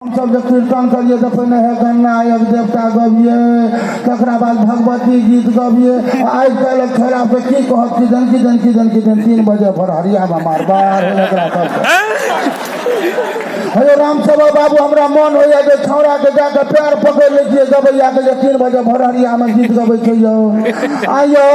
हमसब जे कीर्तन करियै तऽ पहिने हे गणनायक देवता गबियै, तकरा बाद भगवती गीत गबियै। आइ काल्हिक छोड़ा से की कहत, किदन किदन किदन किदन 3 बजे भोरहरियामे मारबार एकरा सबके। हेलो राम सेवक बाबू, हमरा मन होइए जे छौड़ाके जाके पैर पकड़ि लै छियै गबैयाके, जे 3 बजे भोरहरियामे गीत गबै छै यौ। आइयो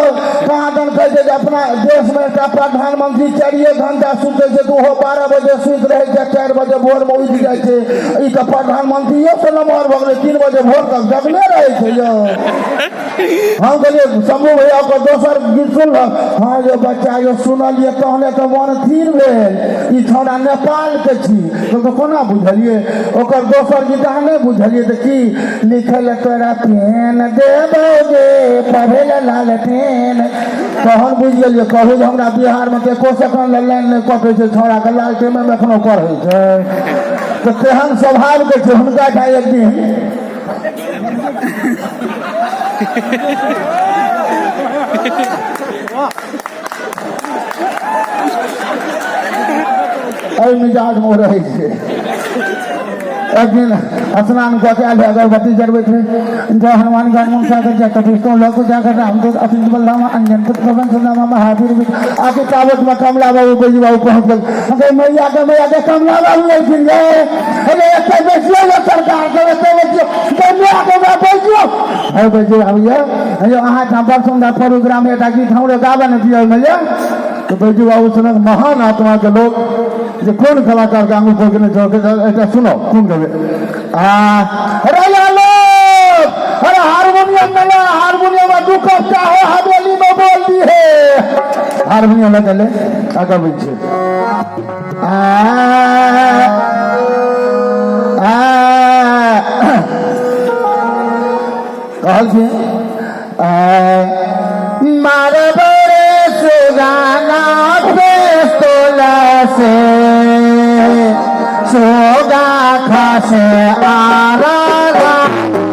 कहाँ दन कहै छै जे अपना देशमे एकटा प्रधानमंत्री 4 घंटा सुतै छै, तऽ ओहो 12 बजे सुति रहै छै, 4 बजे भोरमे उठि जाइ छै। ई तऽ प्रधानमंत्रियो से नमहर भऽ गेलै, 3 बजे भोर तक जगले रहै छै यौ। हम कहलियै शंभू भैया ओकर दोसर गीत सुनलक? हँ यौ बच्चा यौ सुनलियै, तहने तऽ मन थिर भेल। ई छौड़ा नेपालके छी तो कोना बुझलियै? ओकर दोसर गीत अहाँ नहि बुझलियै तऽ की लिखल तोरा पेन देबौ गे पढ़े लए लाल पेन, तहन बुझि गेलियै। कहू जे हमरा बिहारमे तऽ एको सेकंड लए लाइन नहि कटै छै, छौड़ाके लाल टेमे एखनो पढ़ै छै, तऽ तेहन स्वभावके छै। हुनका ठाम एक दिन एहि मिजाजमे ओ रहै छै। एक दिन स्नान कऽ के आयल, अगरबत्ती जरबैत रहै। जय हनुमान ज्ञान गुण सागर जय कपिष्णु लोक जागर रामदूत अतुल बलराम अंजन पुत्र पवन सुदामा महावीर। आके ताबतमे कमला बाबू बैजू बाबू पहुँच गेल। हम कहियै, मैया के मैया के कमला बाबू एलखिन गे, अरे एते बैसियो ये सरकार के, एते बैसियो मैया के बैसियो। हे बैजू बाबू ये, हे अहाँ ठाम बड़ सुन्दर प्रोग्राम, एकटा गीत हमरो गाबऽ ने दियौ ओहिमे ये। तऽ बैजू बाबू सनक महान आत्मा के लोक जे कोन कलाकार के आंगुर पर गेने छौ, एकटा सुनो कोन गबै। आ अरे लोग, अरे हारमोनियम में ला, हारमोनियम में 2 कप चाहो हवेली में बोल दी है, हारमोनियम लग ले आ गबै छै। आ आ कहलखिन मारबो रे सुगाना पिस्तौल से, सोगा खसे आरा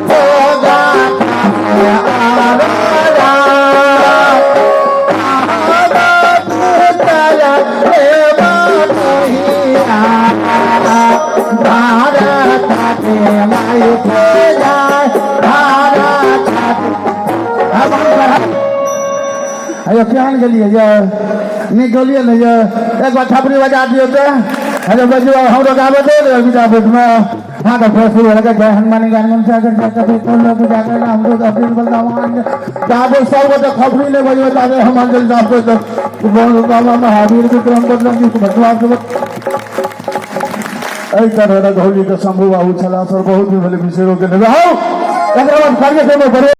सोगा खसे आरा अयो केहन गेलियै ये? नीक गेलियै ने ये? एक बार थपड़ी बजा दियौ तऽ। अरे बजू हमरो गाबऽ दे दे विद्यापीठमे। हाँ तऽ फेर शुरू भेलै, जय हनुमान ज्ञान गुण सागर जय कपीश्वर लोक उजागर रामदूत अतुल बलराम। जाबे सब गोटे थपड़ी नहि बजबै ताबे हम अंजलि दास बाबा महावीर विक्रम बजरंगी भगवान। एहि तरह रघौलीके शंभू बाबू छलाह सर, बहुत दिन भेलै बिसरो गेल। हौ एकरा बाद कार्यक्रम